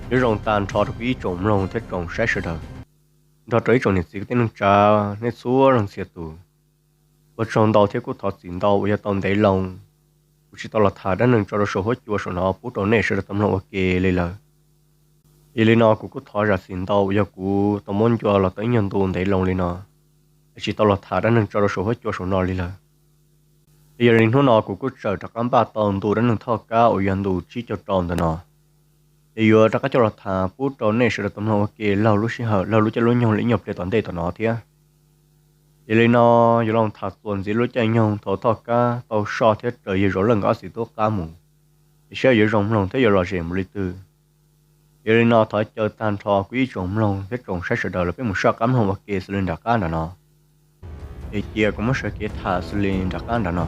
Nyob zoo tag nrho rau kuv ib tsoom mloog thiab tsoom saib sawv daws, nrog rau ib tsoom niam txiv kwv tij neej tsa, nej txhua leej txhia tus. Ua tsaug ntau thiab kuj thov txim ntau uas yog tau ntev loo kuv tsis tau los tham dab neeg tso rau saum huab cua saum no pub rau nej sawv daws tau mloog ua ke li lawm. Yog li no kuv kuj thov zam txim ntau uas yog kuv tau muab ncua los tau ib nyuag ntu ntev loo li no, es tsis tau los tham dab neeg tso rau saum huab cua saum no li lawm. Es yog li hnub no kuv kuj tseem rov qab npaj tau ntu dab neeg thoj kab uas yog ntu tsib caug rau ntawm no, es yuav rov qab coj los tham pub rau nej sawv daws tau mloog ua ke laug lub sij hawm laug lub caij lub nyoog li ib nyuag pliag tom ntej tom no thiab. Yog li no, yuav los tham txuas ntxiv lub caij nyoog thaum thoj kab tau soj thiab raws yawg Zoov Leej nkawd ob txiv tub qab mus, es saib yuav zoo mloog thiab yuav lom zem mus li twg. Yog li no thov caw tag nrho kuv ib tsoom mloog thiab tsoom saib sawv daws los peb mus soj qab mloog ua ke xws li nram qab nram no. Es cia kuv muab sawv kev tham xws li nram qab nram no.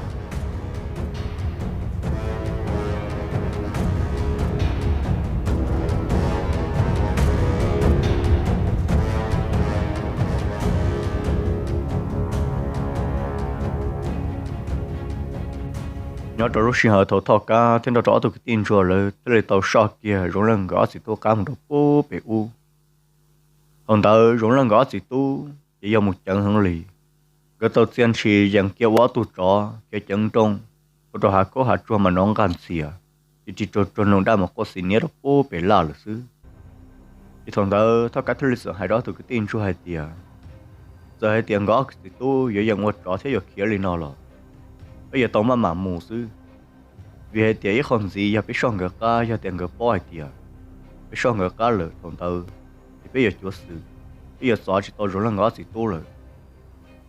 Nyob rau lub sij hawm thaum thoj kab thiab nrog rau ob tug kwv tij ntsuag lawv thiaj li tau soj kiag Zoov Leej nkawd ob txiv tub qab mus rau pub pem ub. Thaum ntawd Zoov Leej nkawd ob txiv tub ces yog mus ceev heev li. Nkawd tau txia ntshis yees kiag ua ob tug tsov khiav ceev nrooj, ua rau hav khaub hav tsuag mas nov nqaj ntxias, ris ris ruag ruag noog daj mas quaj xis niab rau pub pem laj lawm xwb. Ces thaum ntawd thoj kab thiaj li txawm hais rau ob tug kwv tij ntsuag hais tias, txawm hais tias nkawd ob txiv tub yuav yeem ua tsov thiab yuav khiav li no los, peb yuav tau maj mam mus xwb. Vim hais tias ib qho ntxiv yog peb soj nkawd qab, yog tias nkawd paub hais tias peb soj nkawd qab lawm thaum ntawd, ces peb yuav cuav xwm, peb yuav txov tsis tau Zoov Leej nkawd ob txiv tub lawm.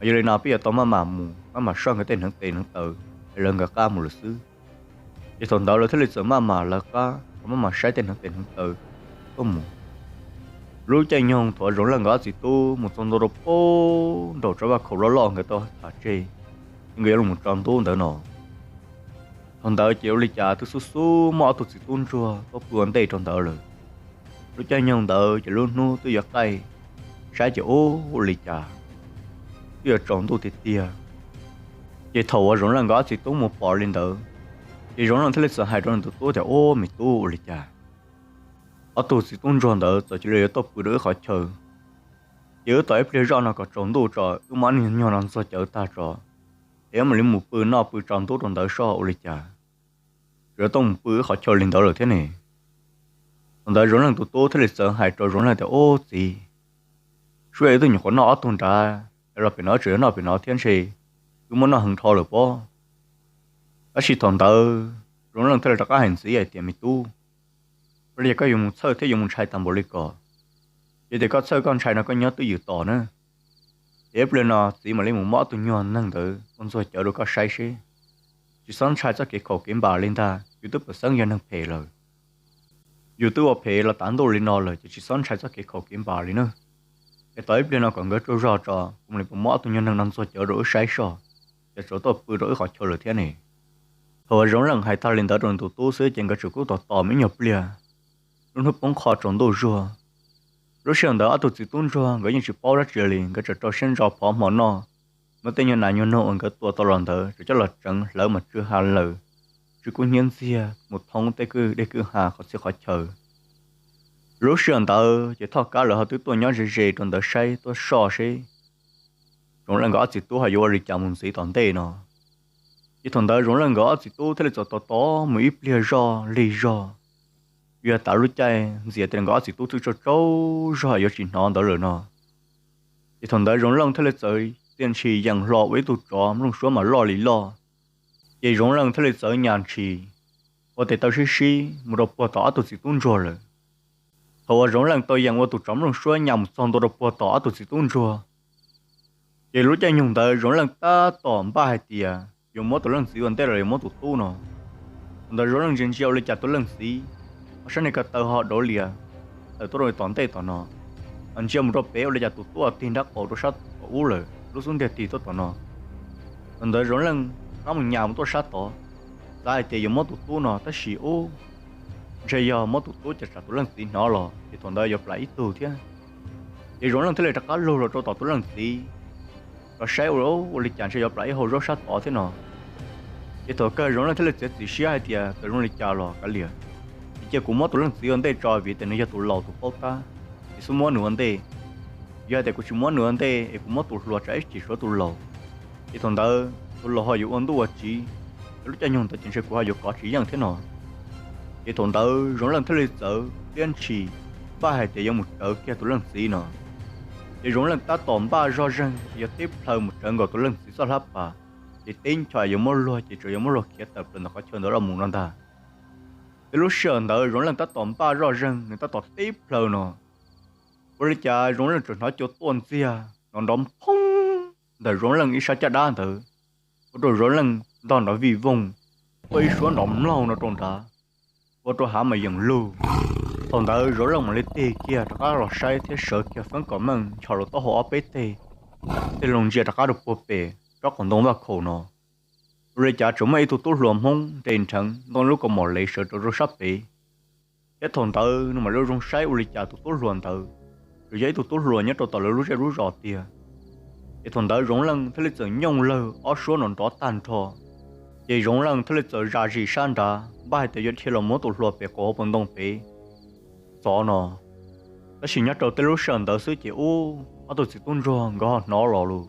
Yog li no peb yuav tau maj mam mus, maj mam soj nkawd tej hneev tes hneev taw es lawv nkawd qab mus lawm xwb. Ces thaum ntawd lawv thiaj li txawm maj mam lawv qab, maj mam saib tej hneev tes hneev taw tuaj mus. Lub caij nyoog thaum Zoov Leej nkawd ob txiv tub mus txog ntua rau pem nraum tsob vaj khaum loj loj nkawd tau tham tseg, nkawd yuav los tsaus ntuj ntawd no, thaum ntawd ces ua li cas twb xub xub muaj ob tug txiv tub ntsuag tuaj pw ua ntej rau ntawd lawm. Lub caij nyoog ntawd ces lub hnub twb yuav qaij, saib ces ua li cas twb yuav tsaus ntuj tiag tiag. Ces thaum uas Zoov Leej nkawd ob txiv tub mus pom li ntawd, ces Zoov Leej thiaj li txawm hais rau nws tus tub tias, Ub, me tub, ua li cas ob tug txiv tub ntsuag ntawd txawm cia li yuav tuaj pw rau wb qhov chaw? Ces wb tos ib pliag zoj no kom tsaus ntuj tso, wb muab nyuag no ntxuag cawv tag tso, es wb mam li mus pw noj pw tsaus ntuj rau ntawd soj ua li cas, tseem yuav tuaj mus pw wb qhov chaw li ntawd lawm thiab ne. Thaum ntawd Zoov Leej tus tub thiaj li txawm hais rau Zoov Leej tias, Ub txiv, sub ib tug nyuam qhuav noj ob tug nrad es los pem no tseem yuav noj pem no thiab ntshe wb muab noj heev dhau lawm pob. Tab sis thaum ntawd Zoov Leej thiaj li rov qab hais ntxiv hais tias, Me tub, ua li cas koj yuav mus txhawj thiab yuav mus ntshai tag npaum li ko? Yog tias koj txhawj koj ntshai no koj nyob twj ywm tos na, es ib pliag no txiv mam li mus muab ob tug nyuag neeg ntawd ua ntxuag cawv rau koj saib seb. Tsis txhob ntshai txoj kev khaum kev npam li ntag, yus twb pom xeeb yog neeg phem lawm. Yus twb ua phem los tav ntuj li no lawm ces tsis txhob ntshai txoj kev khaum kev npam li na. Es tos ib pliag no kom nkawd tsaug zog tso, kuv mam li muab ob tug nyuag neeg no ntxuag cawv rau wb saib soj, ces tseem tuaj pw rau wb qhov chaw lawm thiab ne. Thaum uas Zoov Leej hais tag li ntawd rau nws tus tub xwb ces nkawd tseem kuj tos tos mus ib nyuag pliag. Lub hnub poob qho tsaus ntuj zuag. Lub sij hawm ntawd ob tug txiv tub ntsuag nkawd yeej tsis paub dab tsi li, nkawd tseem rau siab ntso phov hmo noj, muab tej nyuag nas nyuag noog uas nkawd tua tau los ntawd tseem coj los tseev hlawv mas tsw ha lawm, tsw kub hnyiab ntxiag mus thoob tej kwj deg kwj ha qhov txhia qhov chaw. Lub sij hawm ntawd ces Thoj Kab lawv ho twb tuaj nyob ze ze rau ntawd saib tuaj soj seb Zoov Leej nkawd ob txiv tub ho yuav ua li cas mus ntxiv tom ntej no. Ces thaum ntawd Zoov Leej nkawd ob txiv tub thiaj li txawm tos tos mus ib pliag zoj lig zog, vim yog tav lub caij ntxias tias nkawd ob txiv tub twb tsaug tsaug zog yuav tsis hnov ntawd lawm no. Ces thaum ntawd Zoov Leej thiaj li txawm txia ntshis yees hlo ua ib tug tsov nplooj suab mas loj li loj. Ces Zoov Leej thiaj li txawm nyas ntshis ua tes taw sib sib mus rau puag tom ob tug txiv tub ntsuag lawm. Thaum uas Zoov Leej tau yees ua tus tsov nplooj suab nyas mus txog ntua rau puag tom ob tug txiv tub ntsuag, ces lub caij nyoog ntawd Zoov Leej tab tom npaj hais tias yuav muab tus leej txiv ua ntej los yuav muab tus tub no. Thaum ntawd Zoov Leej ntsia ntsia ua li cas tus leej txiv ho sab niag ko taw ho dov lias tawm tuaj rau tom ntej tom no, ho ntsia mus rau pem ua li cas tus tub tig nrab qaum rau sab tom ub lawm, lub xub ntiag tig tuaj tom no. Thaum ntawd Zoov Leej rov mus nyas mus tuaj sab tod, xav hais tias yuav muab tus tub no tab sis ub, ntshe yog muab tus tub ces tsam tus leej txiv hnov los ces thaum ntawd yuav plam ib tug thiab. Ces Zoov Leej thiaj li rov qab lug los rau tom tus leej txiv, los saib ua, ua li cas ntshe yuav plam ib hau zaub sab tod thiab no. Ces thaum kawg Zoov Leej thiaj li txiav txim siab hais tias txawm zoo li cas los kav liam, Ces cia kuv muab tus leej txiv ua ntej tso vim tias nws yog tus laus tus paub tab, ces xub muab nws ua ntej. Yog hais tias kuv tsis muab nws ua ntej es kuv muab tus hluas tso ib chim suav tus laus, ces thaum ntawd tus laus ho yuav ua ntuj ua tsiv, ces lub caij nyoog ntawd ces ntshe kuv ho yuav kov tsis yeej thiab no. Ces thaum ntawd Zoov Leej thiaj li txawv tiab ntshis, npaj hais tias yuav mus tsawv kiag tus leej txiv no. Ces Zoov Leej tab tom npaj zoj zeeg yuav tib plhaw mus tsawv nkaus tus leej txiv txoj hlab pas, ces tib ncho yuav muab luag ces tsuas yuav muab luag khiav tawm plaws ntawm qhov chaw ntawd los mus no ntag. Ces lub sij hawm ntawd Zoov Leej tab tom npaj zoj zeeg, nws tab tom tib plhaw no, ua li cas Zoov Leej tseem hnov cua tuaj ntxiag no nrov phoob ntawm Zoov Leej ib sab caj dab ntawd, ua rau Zoov Leej ntog nrov vij voog, ua ib suab nrov mloog no rau nrad, ua rau hav mas yeem lug. Thaum ntawd Zoov Leej mam li tig kiag rov qab los saib thiab sawv kiag feeb kom meej nchos rau taub hau ob peb teg, tig loo ntsia rov qab rau puag pem tsob qhov ntoo vaj khaum no, ua li cas tseem muaj ib tug tub hluas Hmoob nres nrheev ntoo lub kaus mom lev sawv rau rau sab pem. Thiab thaum ntawd nws mam li zoo saib ua li cas tus tub hluas ntawd tsuas yog ib tug tub hluas nyob rau tom lawv lub zej lub zos tiag. Ces thaum ntawd Zoov Leej thiaj li txawm nyooj lawg ob suab no nrov tag nrho, ces Zoov Leej thiaj li txawm zam zis sab nrad npaj hais tias yuav dhia los muab tus hluas pem qaum hauv paus ntoo pem txov no. Tab sis nyob rau tej lub sij hawm ntawd xwb ces ub ob tug txiv tub ntsuag nkawd ho hnov los lus,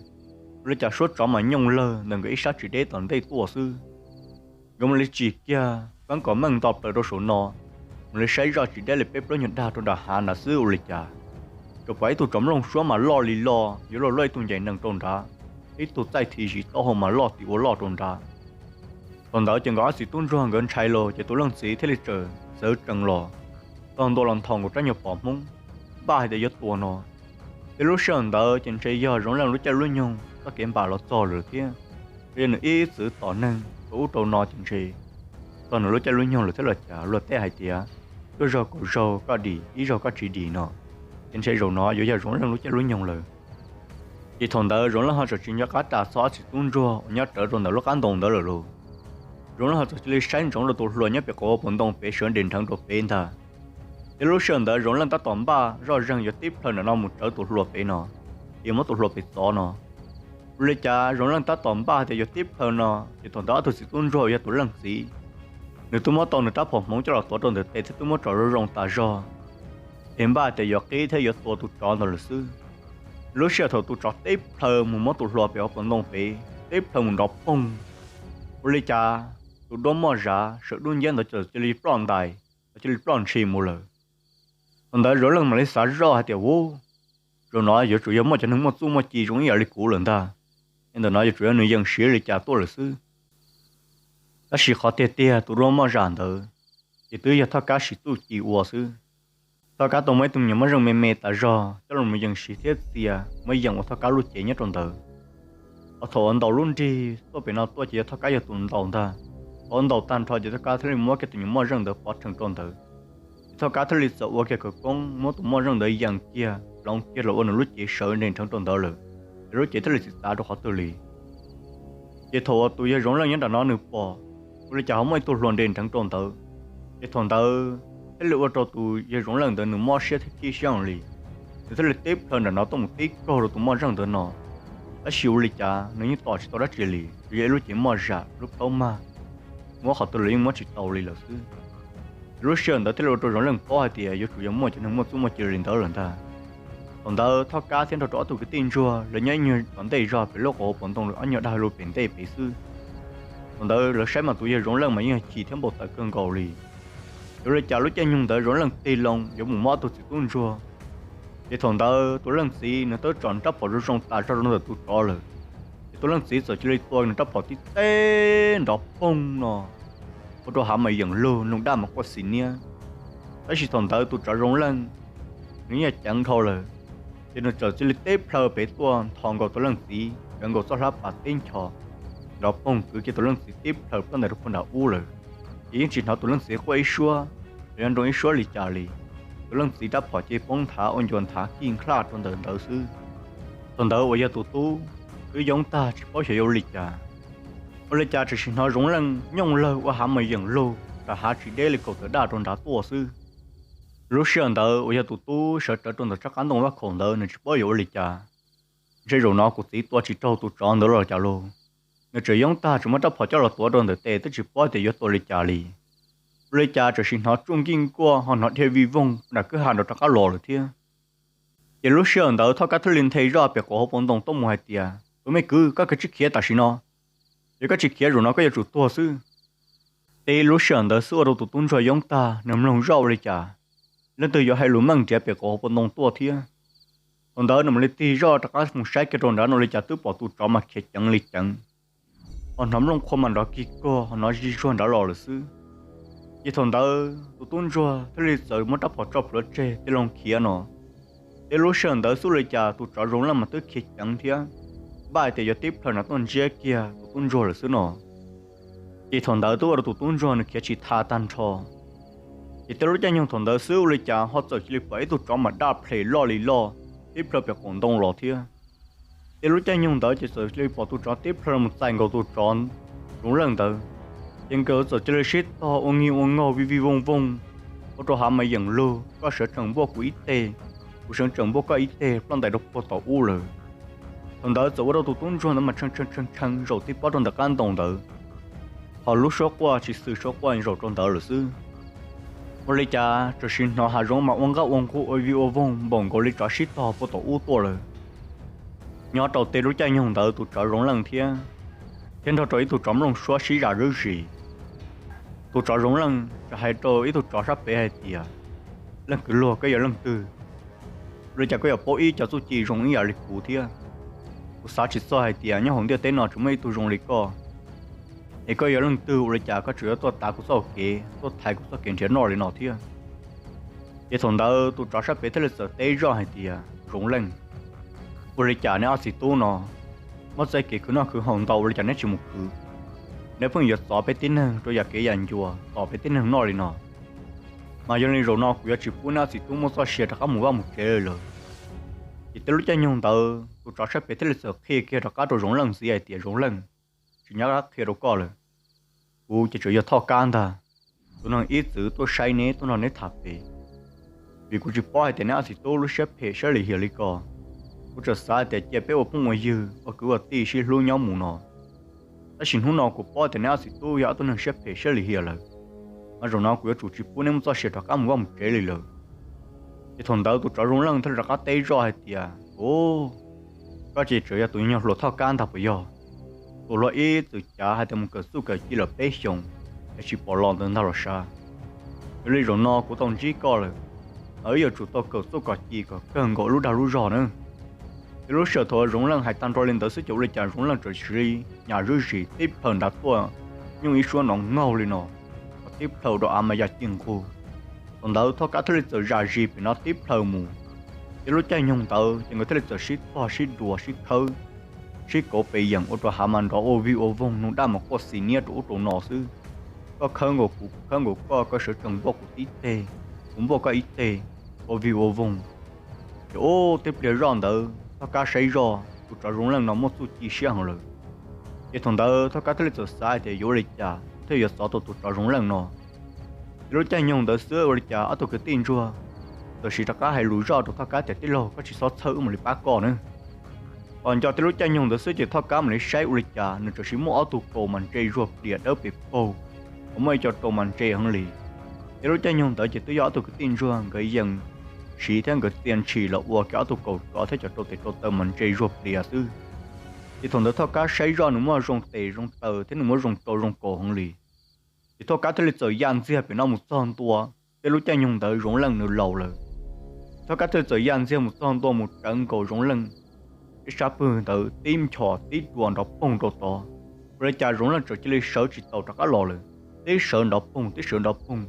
ua li cas suab tsov mas nyooj lawg ntawm nkawd ib sab tsis deb tom ntej tuaj xwb. Nkawd mam li tsim kiag feeb kom meej nto plaws rau saum no, mam li saib zoj tsis deb li peb plaub nyuag dag rau nram hav nrad xwb ua li cas tsuas pom ib tug tsov mloog suab mas loj li loj yuav luaj luaj ib tug ncaim nees rau nrad, ib tug txaij thim zis taub hau mas loj tim ua loj rau nrad. Thaum ntawd ces nkawd ob txiv tub ntsuag nkawd ntshai los ces tus leej txiv thiaj li txawm txawv tsees los, txog ntua los nthos nkaus rab nyuag pos Hmoob, npaj hais tias yuav tua no. Tej lub sij hawm ntawd ces ntshe yog Zoov Leej lub caij lub nyoog txoj kev npam los txog lawm thiab, yog nws ib txwv tom neeg rau ub rau no ces ntshe txog nws lub caij lub nyoog lawm thiab los cas luag tej hais tias, cuaj zaug kaum zaug koj dim ib zaug koj tsis dim no, ces ntshe zaum no yuav yog Zoov Leej lub caij lub nyoog lawm. Ces thaum ntawd Zoov Leej ho tseem tsis nco qab ras txog ob txiv tub ntsuag uas nyob rawv rau ntawm lub qab ntoo ntawd lawm lauj. Zoov Leej ho txawm cia li saib ntsoov rau tus hluas nyob pem qaum hauv paus ntoo pem sawv nres nrheev rau pem ntag. Ces lub sij hawm ntawd Zoov Leej tab tom npaj zoj zeeg yuav tib plhaw nram no mus tsawv tus hluas pem no, ces muab tus hluas pem txov no. Ua li cas Zoov Leej tab tom npaj tias yuav tib plhaw no, ces thaum ntawd ob tug txiv tub ntsuag uas yog tus leej txiv, nws twb muab tau nws rab phom hmoov coj los tuav rau ntawm tes thiab twb muab tso zoo zoo tas zog, es npaj tias yuav qib thiab yuav tua tus tsov ntawd lawm xwb. Lub sij hawm thaum tus tsov tib plhaw mus muab tus hluas pem hauv paus ntoo pem tib plhaw mus nrov poog, ua li cas tus duab moj zam sawv dub nciab ntawd txawm cia li ploj ntais, txawm cia li ploj ntshis mus lawm. Thaum ntawd Zoov Leej mam li xav zoj hais tias, ub, zaum no yuav tsum yog muaj cov neeg muaj txuj muaj ci zoo ib yam li kuv lawm ntag, es ntawm no yuav tsum yog nws yees siv li cas tuaj lawm xwb. Tab sis qhov tiag tiag tus duab moj zam ntawd ces twb yog Thoj Kab siv txuj ci ua xwb. Thoj Kab tau muab ib tug me nyuam moj zeej me me tas zog coj los yees siv thiab txia, muab yees ua Thoj Kab lub cev nyob rau ntawd. Ho thaum uas ntaus lub nrig tuaj pem no tuaj ces yog Thoj Kab yog tus ntaus ntag. Thaum uas ntaus tag nrho ces Thoj Kab thiaj li muab kiag tus me nyuam moj zeej ntawd pov rhees rau ntawd. Ces Thoj Kab thiaj li txawm ua kiag khawv koob muab tus moj zeej ntawd yees kiag hloov kiag los ua nws lub cev sawv nres nrheev rau ntawd lawm, es lub cev thiaj li tsis txav rau qhov twg li. Ces thaum uas tus yawg Zoov Leej nyob nram no nws pom ua li cas ho muaj ib tug hluas nres nrheev rau ntawd, ces thaum ntawd thiaj li ua rau tus yawg Zoov Leej ntawd nws mob siab thiab khib siab li. Nws thiaj li tib plhaw nram no tuaj mus tib kaug rau tus moj zeej ntawd no. Tab sis ua li cas nws yeej tom tsis tau dab tsi li, tsuas yog ib lub cev moj zam lub plaub mag, muab qhov twg los yeej muab tsis tau li lawm xwb. Lub sij hawm ntawd thiaj li ua rau Zoov Leej paub hais tias yuav tsum yog muaj cov neeg muaj txuj muaj ci li ntawd lawm ntag. Thaum ntawd Thoj Kab thiab nrog rau ob tug kwv tij ntsuag lawv nyob ib nyuag tom ntej zog pem lub qaum hauv paus ntoo ob nyuag dag lug pem ntej pem xwb. Thaum ntawd lawv saib mas tus yawg Zoov Leej mas yeej yog chim thiab npau taws kawg nkaus li. Yuav li cas lub caij nyoog ntawd Zoov Leej tig loo yuav mus muab ob tug txiv tub ntsuag, ces thaum ntawd tus leej txiv nws twb tso nws rab phom zoo zoo tas zog rau ntawm tus tsov lawm. Ces tus leej txiv txawm cia li tua nws rab phom tib teb nrov poog no, ua rau hav mas yeem lug, noog daj mas quaj xis niab. Tab sis thaum ntawd tus tsov Zoov Leej nws yeej ceev dhau lawm, ces nws txawm cia li tib plhaw pem tuaj nthos nkaus tus leej txiv, tsawv nkaus txoj hlab pas tib nchos, nrov poog kwv kiag tus leej txiv tib plhaw ploj ntais rau puag nram ub lawm. Ces yeej tsis hnov tus leej txiv quaj ib suab, los yog nroo ib suab li cas li. Tus leej txiv rab phom ces poob nthav ua ncua nthav kij nkhlaj rau ntawm ntawd xwb. Thaum ntawd uas yog tus tub twb yoob tag tsis paub xyov yuav ua li cas. Ua li cas tseem sim hnov Zoov Leej nyooj lawg ua hav mas yeem lug nram hav tsis deb li kaum tawm daj rau nrad tuaj xwb. Lub sij hawm ntawd uas yog tus tub sawv rawv rau ntawm tsob qab ntoo vaj khaum ntawd nws tsis paub yuav ua li cas. Ntshe zaum no kuv txiv tua tsis raug tus tsov ntawd los cas lauj. Nws tseem yoob tag tseem muab rab phom coj los tuav rau ntawm tes twb tsis paub tias yuav tua li cas li. Ua li cas tam sim hnov tsuj nkij nkuaj ho hnov dhia vij voog nram kwj ha nrov rov qab los lawm thiab. Ces lub sij hawm ntawd Thoj Kab thiaj li nthe zoj pem qaum hauv paus ntoo tuaj mus hais tias, Tus me kwv, koj kav tsij khiav tam sim no, yog koj tsis khiav zaum no koj yuav tsum tuag xwb. Tib lub sij hawm ntawd xwb ua rau tus tub ntsuag yoob tag, nws mloog zoj ua li cas leej twg yuav hais lus meej nrhiav pem qaum hauv paus ntoo tuaj thiab. Thaum ntawd nws mam li tig zoj rov qab mus saib kiag rau nrad no ua li cas twb pom tus tsov mas khiav ceev li ceev, ho hnov nplooj qhuav mas nrov kig kog ho hnov zij zuag nrad los lawm xwb. Ces thaum ntawd tus tub ntsuag thiaj li txawm muab rab phom tso plhuav tseg tij laug khiav no. Tib lub sij hawm ntawd xwb ua li cas tus tsov zoo leej mas twb khiav ceev thiab, npaj hais tias yuav tib plhaw nrad tuaj ntsiab kiag tus tub ntsuag lawm xwb no. Ces thaum ntawd twb ua rau tus tub ntsuag nws khiav tsis tha tag nrho. Ces tib lub caij nyoog thaum ntawd xwb ua li cas ho txawm cia li pom ib tug tsov mas daj phem loj li loj tib plhaw pem qaum ntoo los thiab. Tib lub caij nyoog ntawd ces txawm cia li pom tus tsov tib plhaw mus txais nkaus tus tsov zoo leej ntawd. Ces nkawd txawm cia li sib tog ua nkig ua nkaug vij vij voog voog, ua rau hav mas yeem lug, koj sawv tseem npuaj kuv ib teg, kuv sawv tseem npuaj koj ib teg ploj ntais rau puag tom ub lawm. Thaum ntawd txawm ua rau tus tub ntsuag ntawd mas tshee tshee tshee tshee zaum tib pob rau ntawm qab ntoo ntawd, ho lub suab quaj tsis xwm suab quaj zaum rau ntawd lawm xwb. Ua li cas tam sim hnov hav zoov mas ua nqaj ua nqug ua vij ua voog npaum nkaus li tsov sib tog puag tom ub tuaj lawm. Nyob rau tib lub caij nyoog ntawd tus tsov zoo leej thiab, thiab nrog rau ib tug tsov nplooj suab sib zam zuj zus. Tus tsov zoo leej txawm hais rau ib tug tsov sab pem hais tias, Leej kwv luag, koj yog leej twg? Ua li cas koj yuav paub ib co txuj ci zoo ib yam li kuv thiab? Kuv xav tsis txog hais tias nyob hauv ntiaj teb no tseem muaj ib tug zoo li koj. Es koj yog leej twg ua li cas koj tseem yuav tuaj tav kuv txoj kev, tuaj thaiv kuv txoj kev nrhiav noj li no thiab? Ces thaum ntawd tus tsov sab pem thiaj li txawm teb zoj hais tias, Zoo leej, ua li cas neb ob txiv tub no muaj txoj kev khwv noj khwv haus ntau ua li cas neb tsis mus khwv? Neb pheej yuav txov peb tib neeg rau yam kev yam ncua, txov peb tib neeg noj li no. Mas yog li zaum no kuv yuav tsis pub neb ob txiv tub muaj txoj sia rov qab mus vaj mus tsev li lawm. Ces tib lub caij nyoog ntawd tus tsov sab pem thiaj li txawm qhia kiag rov qab rau Zoov Leej ntxiv hais tias, Zoov Leej, tsis nyob qab qhia rau koj lawm. Kuv ces tseem yog Thoj Kab ntag, tus neeg ib txwm tuaj saib neb, tuaj nrog neb tham pem. Vim kuv tsis paub hais tias neb ob txiv tub lub siab phem siab lim hiam li ko, kuv tseem xav hais tias cia peb ua phooj ua ywg ua kwv ua tij sib hlub nyob mus no. Tab sis hnub no kuv paub tias neb ob txiv tub yog ob tug neeg siab phem siab lim hiam lawm, mas zaum no kuv yuav tsum tsis pub neb muaj txoj sia rov qab mus vaj mus tsev li lawm. Ces thaum ntawd tus tsov Zoov Leej thiaj li rov qab teb zoj hais tias, Ub, koj ces tseem yog tus nyuag hluas Thoj Kab ntag puas yog? Tus hluas ib txwm cav hais tias mus kawm txuj kawm ci lawm peb xyoos es tsis pom los ntawd ntag los sav. Yog li zaum no kuv tau ntsib koj lawm, mas wb yuav tsum tau kawm txuj kawm ci kom kawg nkaus lub dag lub zog na. Ces lub sij hawm thaum Zoov Leej hais tag nrho li ntawd xwb ces ua li cas Zoov Leej txawm siv nyam zuj zus tib plhaw nrad tuaj, nyooj ib suab nrov nkaug li no, ho tib plhaw rau av mas ya ci nqug. Thaum ntawd Thoj Kab thiaj li txawm zam zis pem no tib plhaw mus. Ces lub caij nyoog ntawd ces nkawd thiaj li txawm sib tog sib dua sib khawb, sib kauv pes yeem ua rau hav mas nrov ua vig ua voog, nug daj mas quaj xis niab rau ub rau no xwb. Koj khawb nkaus kuv, kuv khawb nkaus koj, koj sawv tsees npuaj kuv tib teg, kuv npuaj koj ib teg, ua vig ua voog. Ces ub, tib pliag zoj ntawd Thoj Kab saib zoj tus tsov Zoov Leej no muaj txuj ci siab heev lawm. Ces thaum ntawd Thoj Kab thiaj li txawm xav hais tias yuav ua li cas thiaj yuav txov tau tus tsov Zoov Leej no. Ces lub caij nyoog ntawd xwb ua li cas ob tug kwv tij ntsuag txawm siv rov qab hais lus zoj rau Thoj Kab tias, Tij laug, koj tsis txhob txhawj, wb mam li pab koj na. Thaum nco tib lub caij nyoog ntawd xwb ces Thoj Kab mam li saib ua li cas nws txawm siv muaj ob tug kaus mas ntse zuag plias dawb pes paug, ho muaj ib co rau mas ntse heev li. Tib lub caij nyoog ntawd ces twb yog ob tug kwv tij ntsuag nkawd yeej siv thiab nkawd txia ntshis los ua kiag ob tug kaus tsov thiab cov rau tes rau taw mas ntse zuag plias xwb. Ces thaum ntawd Thoj Kab saib zoj nws muaj zoo tes zoo taw thiab nws muaj zoo rau zoo kaus heev li. Ces Thoj Kab thiaj li txawm ya ntxiag pem no mus txog ntua. Tib lub caij nyoog ntawd Zoov Leej nws laus lawm. Thoj Kab thiaj li txawm ya ntxiag mus txog ntua mus tsawv nkaus Zoov Leej ib sab pwg ntawd tib nchos tib dua nrov poog rau tod. Ua li cas Zoov Leej txawm cia li sawv tsis taus rov qab los lawm, tib sawv nrov poog tib sawv nrov poog.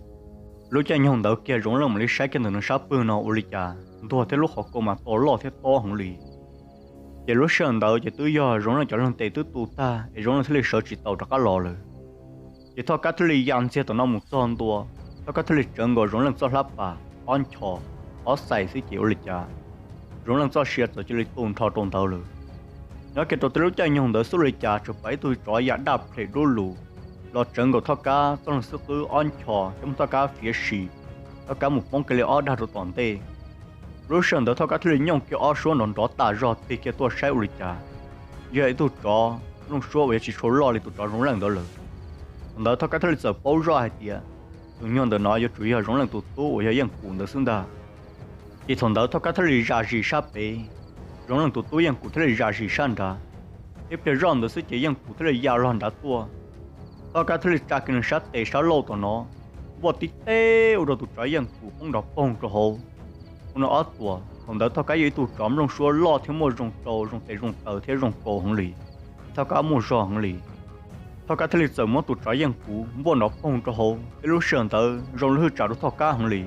Lub caij nyoog ntawd kiag Zoov Leej mam li saib kiag ntawm nws sab pwg no ua li cas ntuag thiab lub qhov kaus mas to loj thiab tob heev li. Ces lub sij hawm ntawd ces twb yog Zoov Leej cov leeg tes twb tu tag es Zoov Leej thiaj li sawv tsis taus rov qab los lawm. Ces Thoj Kab thiaj li ya ntxiag tom no mus txog ntua, Thoj Kab thiaj li tsawv nkaus Zoov Leej txoj hlab pas ob nchos, ob xais xwb ces ua li cas Zoov Leej txoj sia txawm cia li tu nrho rau ntawd lawm. Nyob kiag rau tib lub caij nyoog ntawd xwb ua li cas tsuas pom ib tug tsov ya daj phem dub lus los tsawv nkaus Thoj Kab txoj leeg xwb qwb ob nchos thiab muab Thoj Kab fiav sim, Thoj Kab mus poob kiag li ob dag rau tom ntej. Lub sij hawm ntawd Thoj Kab thiaj li nyooj kiag ob suab nrov nrov tas zog tig kiag tuaj saib ua li cas yog ib tug tsov nplooj suab uas yuav tsis tshua loj li tus tsov Zoov Leej ntawd lawm. Thaum ntawd Thoj Kab thiaj li txawm paub zoj hais tias tus nyuag ntawm no yuav tsum yog Zoov Leej tus tub uas yog Yeej Kum ntawd xwb ntag. Ces thaum ntawd Thoj Kab thiaj li zam zis sab pem, Zoov Leej tus tub Yeej Kum thiaj li zam zis sab nrad. Ib pliag zoj ntawd xwb ces Yeej Kum thiaj li ya los nrad tuaj. Thoj Kab thiaj li tsa kiag nws sab tes sab laug tom no, npuaj tib teg ua rau tus tsov Yeej Kum poob nrov poog rau hauv. Ua nws ob tuam, thaum ntawd Thoj Kab yog ib tug tsov nplooj suab loj thiab muaj zoo rau zoo tes zoo taw thiab zoo kaus heev li, ces Thoj Kab muaj zog heev li. Thoj Kab thiaj li txawm muab tus tsov Yeej Kum npuaj nrov poog rau hauv. Tib lub sij hawm ntawd zoo li hwj tsam rau Thoj Kab heev li.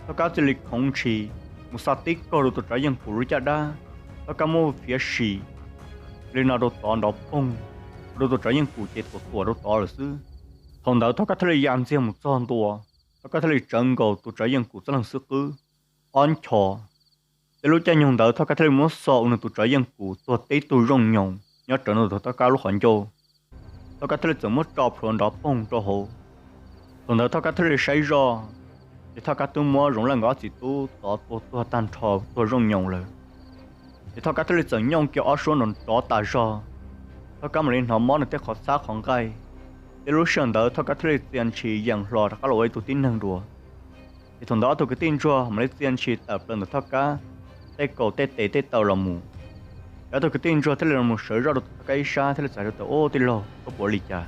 Thoj Kab thiaj li khoov ntshis mus xa tib kaug rau tus tsov Yeej Kum lub caj dab. Thoj Kab muab fiav sim li no rau tod nrov poog, ua rau tus tsov Yeej Kum ces tuam tuam rau tod lawm xwb. Thaum ntawd Thoj Kab thiaj li ya ntxiag mus txog ntua, Thoj Kab thiaj li tsawv nkaus tus tsov Yeej Kum txoj leeg xwb qwb ob nchos. Tib lub caij nyoog ntawd Thoj Kab thiaj li muab xo ua nws tus tsov Yeej Kum tuag tib tug zooj nyoos nyob rawv ntua Thoj Kab lub qhov ncauj. Thoj Kab thiaj li txawm muab tso plhuav nrov poog rau hauv. Thaum ntawd Thoj Kab thiaj li saib zoj, ces Thoj Kab twb muab Zoov Leej nkawd ob txiv tub tov tua tuag tag nrho tuag zooj nyoos lawm. Ces Thoj Kab thiaj li txawm nyooj kiag ob suab nrov nrov tas zog. Thoj Kab mam li hnov mob nws tej qhov txhab qhov nqaij. Tib lub sij hawm ntawd Thoj Kab thiaj li txia ntshis yees hlo rov qab los ua ib tug tib neeg dua. Ces thaum ntawd ob tug kwv tij ntsuag mam li txia ntshis tawm plaws ntawm Thoj Kab tej kaum tej tes tej taw los mus. Ces ob tug kwv tij ntsuag thiaj li los mus sawv zoj rau Thoj Kab ib sab thiaj li txais rau tias, Ub tij laug, koj puas ua li cas?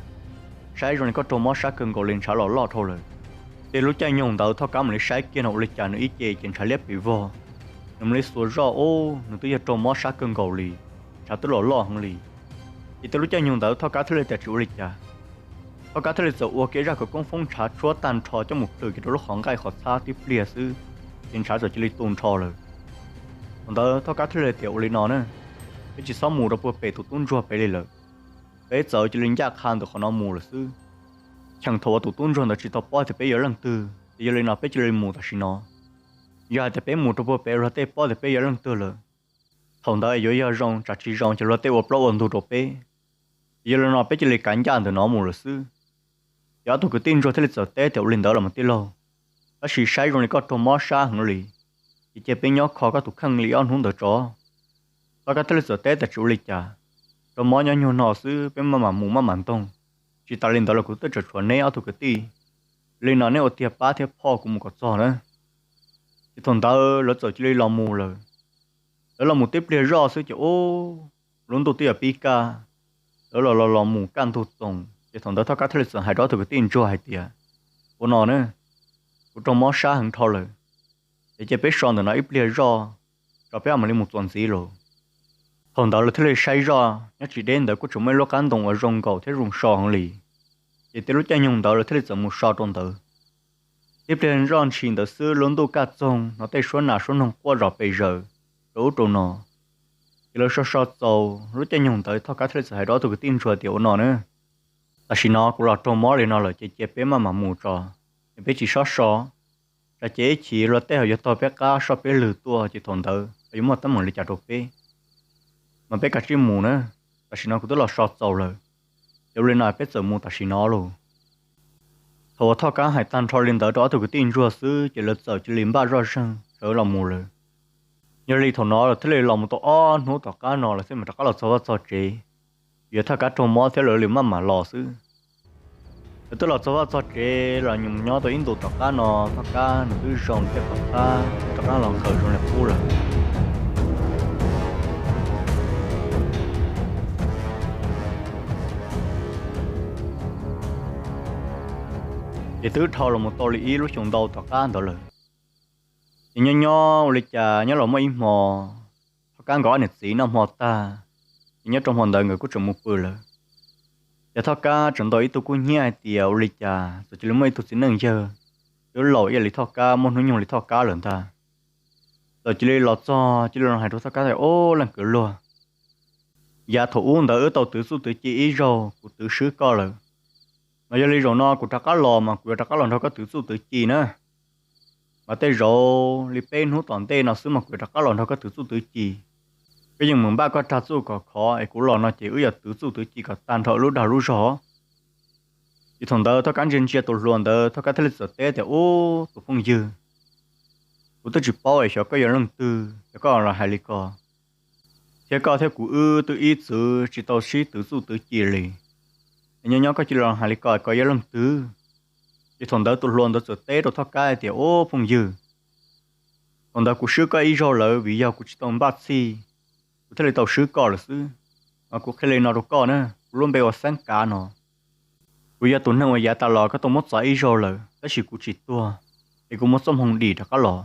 Saib zoo li koj raug mob sab kawg nkaus li, ntshav los loj dhau lawm. Ces lub caij nyoog ntawd Thoj Kab mam li saib kiag no ua li cas nws ib ce ces ntshav liab pes vog. Nws mam li xuas zoj, ub, nws twb yog raug mob sab kawg nkaus li, ntshav twb los loj heev li. Ces tib lub caij nyoog ntawd Thoj Kab thiaj li tias tsis ua li cas. Thoj Kab thiaj li txawm ua kiag zaj khawv koob foob ntshav tshuab tag nrho coj mus plhws kiag rau lub qhov nqaij qhov txhab tib pliag xwb, ces ntshav txawm cia li tu nrho lawm. Thaum ntawd Thoj Kab thiaj li tias ua li no na, peb tsis txhob mus rau puag pem tus tub ntsuag pem li lawm. Peb txawm cia li ncaj qha ntawm qhov no mus lawm xwb. Cheem thaum uas tus tub ntsuag ntawd tsis tau paub tias peb yog leej twg, ces yog li no peb cia li mus tam sim no. Yog hais tias peb mus rau puag pem luag tej paub tias peb yog leej twg lawm, thaum ntawd yuav yog zoo tsam tsis zoo ces luag tej ua plaub ua ntug rau peb, ces yog li no peb cia li kav ncaj ntawm no mus lawm xwb. Ces ob tug kwv tij ntsuag thiaj li txawm teb tias ua li ntawd los mas tij laug, tab sis saib zoo li koj raug mob sab heev li, ces cia peb nyob kho koj tus kheej li ob hnub ntawd tso. Thoj Kab thiaj li txawm teb tias tsis ua li cas, raug mob nyob nyuag no xwb peb maj mam mus maj mam ntoog, tsis tas li ntawd los kuv twb tseem tshuav neb ob tug kwv tij. Li no neb ua tiag pab thiab phoj kuv mus kom txog na. Ces thaum ntawd lawv txawm cia li los mus lawm. Lawv los mus tib pliag zoj xwb ces ub, lub ntuj twb yuav pib kaj, lawv los los los mus kaj ntug txoos ces thaum ntawd Thoj Kab thiaj li txawm hais rau ob tug kwv tij ntsuag hais tias, ua no na, kuv raug mob sab heev dhau lawm, ces cia peb so ntawm no ib pliag zoj, tso peb mam li mus txuas ntxiv lauj. Thaum ntawd lawv thiaj li saib zoj nyob tsis deb ntawd kuj tseem muaj ib lub qab ntoo uas zoo nkaus thiab zoo so heev li. Ces tib lub caij nyoog ntawd lawv thiaj li txawm mus so rau ntawd. Tib pliag zoj ntshis ntawd xwb lub ntuj kaj txoog, hnov tej suab nas suab noog quaj zom pes zaws rau ub rau no. Ces lawv so so txaus lub caij nyoog ntawd Thoj Kab thiaj li txawm hais rau ob tug kwv tij ntsuag tias ua no na, tam sim no kuv los raug mob li no lawm ces cia peb maj mam mus tso, es peb tsis txhob so, tsam ces ib chim luag tej ho yuav taug peb qab soj peb lwg tuaj ces thaum ntawd ho yuav muaj teeb meem li cas rau peb. Mas peb kav tsij mus na, tam sim no kuv twb los so txaus lawm, ces ua li no peb txawm mus tam sim no lauj. Thaum uas Thoj Kab hais tag nrho li ntawd rau ob tug kwv tij ntsuag xwb ces lawv txawm cia li npaj zoj zeeg sawv los mus lawm. Yog li thaum no lawv thiaj li los mus tau ob hnub tom qab no lawv thiaj mam rov qab los txog vaj txog tsev, vim yog Thoj Kab raug mob thiab lawv li maj mam los xwb. Lawv twb los txog vaj txog tsev los nyob tau ib ntus tom qab no Thoj Kab nws twb zoo li tej qhov txhab, rov qab los nkhaws zoo li qub lawm. Ces twb dhau los mus tau li ib lub xyoo ntau tom qab ntawd lawm. Ces nyob nyob ua li cas nyob los muaj ib hmo, Thoj Kab nkawd ob niam txiv noj hmo tag, ces nyob rau hmo ntawd nkawd kuj tseem mus pw lawm. Ces Thoj Kab tseem ntaus ib tug kub hnyiab hais tias ua li cas txawm cia li muaj ib tug txiv neej yawg twb laus ib yam li Thoj Kab, muaj hnub nyoog li Thoj Kab lawm ntag, txawm cia li los txog cia li los hais rau Thoj Kab tias, Ob leej kwv luag, yav thaum ub ntawd wb tau twv txuj twv ci ib zaug kuv twv swb koj lawm, mas yog li zaum no kuv rov qab los mas kuv yuav rov qab los nrog koj twv txuj twv ci na. Mas tej zaum li peb hnub tom ntej no xwb mas kuv yuav rov qab los nrog koj twv txuj twv ci. Koj yeej meem npaj koj rag txuj kom khov es kuv los no ces wb yuav twv txuj twv ci kom tag nrho lub dag lub zog. Ces thaum ntawd Thoj Kab ntsia ntsia tus hluas ntawd, Thoj Kab thiaj li txawm teb tias, Ub, tus phooj ywg, kuv twb tsis paub es xyov koj yog leej twg es koj los hais li ko, thiab koj thiab kuv wb twb ib txwm tsis tau sib twv txuj twv ci li, es nyob nyob koj cia li los hais li ko, koj yog leej twg? Ces thaum ntawd tus hluas ntawd txawm teb rau Thoj Kab hais tias, Ub phooj ywg, thaum ntawd kuv swb koj ib zaug lawm vim yog kuv tsis tau npaj txhij, kuv thiaj li tau swb koj lawm xwb. Mas kuv qhia li no rau koj na, kuv lub npe ua Xeeb Kav no. Kuv yog tus neeg uas yav tas los koj tau muab txov ib zaug lawm tab sis kuv tsis tuag, es kuv muaj txoj hmoo dim rov qab los.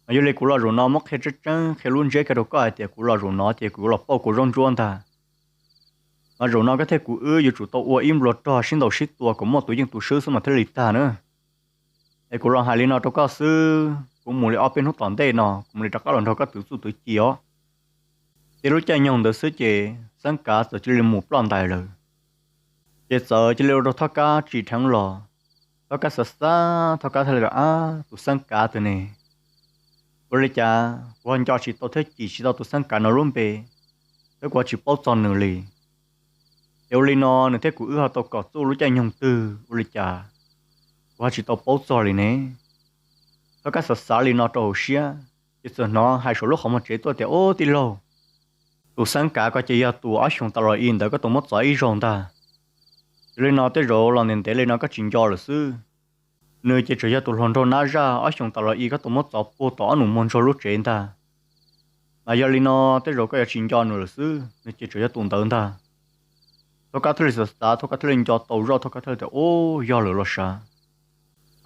Mas yog li kuv los zaum no muab qhia tseeb tseeb qhia lub ntsiab kiag rau koj hais tias kuv los zaum no ces kuv yuav los pauj kua zaub ntsuab ntag. Mas zaum no koj thiab kuv wb yuav tsum tau ua ib nplua rog sib ntaus sib tua kom muaj tus yeej tus swb xwb mas thiaj li tag na. Es kuv los hais li no rau koj xwb, kuv mus li ob peb hnub tom ntej no kuv mam li rov qab los nrog koj twv txuj twv ci os. Ces lub caij nyoog ntawd xwb ces Xeeb Kav txawm cia li mus ploj ntais lawm. Ces txawm cia li ua rau Thoj Kab tsim dheev los. Thoj Kab xav xav, Thoj Kab thiaj li tias, Ab, tus Xeeb Kav twg ne? Ua li cas kuv ho nco tsis tau thiab cim tsis tau tus Xeeb Kav no lub npe, thiab kuv ho tsis paub txog nws li. Ces ua li no nws thiab kuv wb ho tau kom txuj lub caij nyoog twg ua li cas kuv ho tsis tau paub txog li ne? Thoj Kab xav xav li no rau hauv siab, ces txawm hnov hais saum lub qhov muag tsev tuaj tias, Ub tij laug, tus Xeeb Kav ko ces yog tus ob xyoos tas los i ntawd koj tau muab txov ib zaug ntag. Yog li no tej zaum los ntev ntev li no koj tsis nco lawm xwb. Nws ces tseem yog tus hluas nraug nab zaj ob xyoos tas los i koj tau muab txov puag tom ob nus muag ntsuag lub tsev ntag. Mas yog li no tej zaum koj yuav tsis nco nws lawm xwb, nws ces tseem yog tus ntawd ntag. Thoj Kab thiaj li xav xav, Thoj Kab thiaj li nco tau zoj, Thoj Kab thiaj li tias, Ub, yog lawm los sav.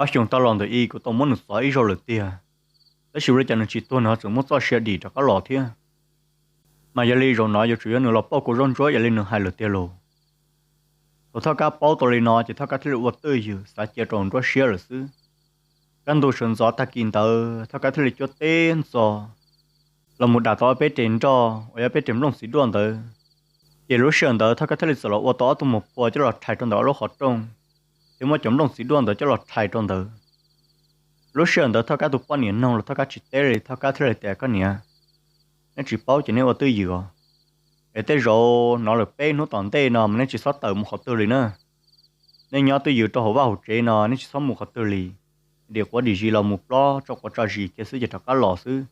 Ob xyoos tas los ntawm i kuv tau muab nws txov ib zaug lawm tiag, tab sis ua li cas nws tsis tuag nws ho tseem muaj txoj sia dim rov qab los thiab. Mas yog li zaum no yuav tsum yog nws los pauj kua zaub ntsuab yog li nws hais lawm tiag lauj. Thaum Thoj Kab paub tau li no ces Thoj Kab thiaj li ua twj ywm xav cia rau nruab siab lawm xwb. Kaj ntug sawv ntxov tag kis ntawd Thoj Kab thiaj li cuab teb ntxo los mus dam tau ob peb res nroj uas yog peb res nplooj txiv duaj ntawd. Ces lub sij hawm ntawd Thoj Kab thiaj li txawm los ua tau ob tug muag phua coj los rhais rau ntawm ob lub qhov rooj, thiab muab cov nplooj txiv duaj ntawd coj los rhais rau ntawd. Lub sij hawm ntawd Thoj Kab tus poj niam noog los Thoj Kab tsis teb li, Thoj Kab thiaj li tias, Koj niam, neb tsis paub ces neb ua twj ywm os. Es tej zaum no lawm peb hnub tom ntej no mas neb tsis txhob tawm mus qhov twg li na. Neb nyob twj ywm rau hauv vaj hauv tsev no, neb tsis txhob mus qhov twg li. Dim quav dim zis los mus plob tso quav tso zis kiag xwb ces rov qab los xwb.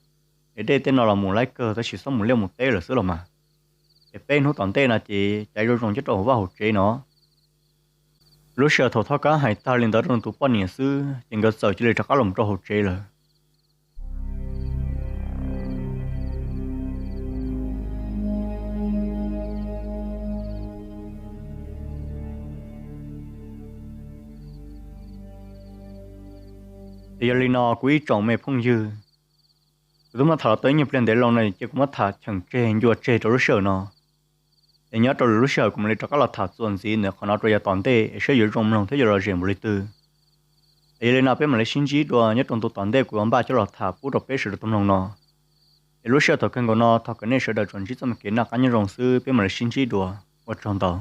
Es dej tej no los mus laib kawg tab sis txhob mus liaj mus teb lawm xwb los mas. Es peb hnub tom ntej no ces caiv zoo zoo nyob rau hauv vaj hauv tsev no. Lub sij hawm thaum Thoj Kab hais tag li ntawd rau nws tus poj niam xwb ces nkawd txawm cia li rov qab los rau hauv tsev lawm. Es yog li no kuv ib tsoom me phooj ywg, kuv twb muab tham los tau ib nyuag pliag ntev loo no ces kuv muab tham cheem tseg ncua tseg rau lub sij hawm no. Es nyob rau lwm lub sij hawm kuv mam li rov qab los tham txuas ntxiv ntawm qhov no rau yav tom ntej es saib yuav zoo mloog thiab yuav lom zem npaum li twg. Es yog li no peb mam li sib ntsib dua nyob rau ntu tom ntej kuv yuav npaj coj los tham pub rau peb sawv daws tau mloog no. Es lub sij hawm thaum kawg nkaus no thov kom nej sawv daws tsuas ntsib txoj me kev noj qab nyob zoo xwb, peb mam li sib ntsib dua. Ua tsaug ntau.